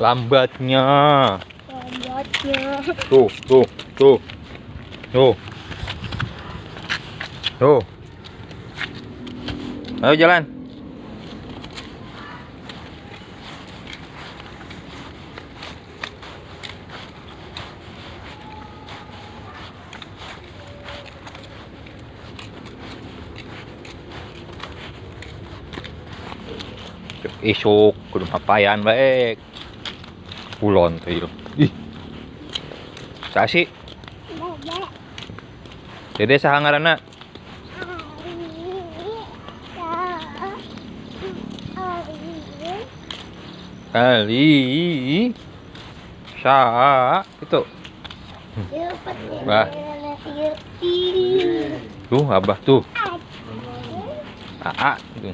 Lambatnya. Lambatnya. Tuh, tuh, tuh. Tuh. Tuh. Ayo jalan. Isuk kudu ngapayan baik. Kulon teh ieu. Ih. Sasi. Dede saha ngaranna? Ali. Sa itu. Bah. Tuh abah tuh. Aa itu.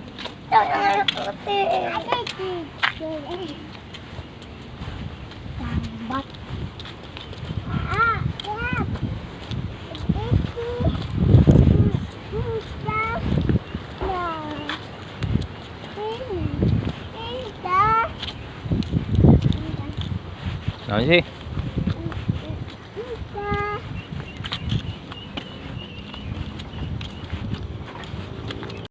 Naon sih?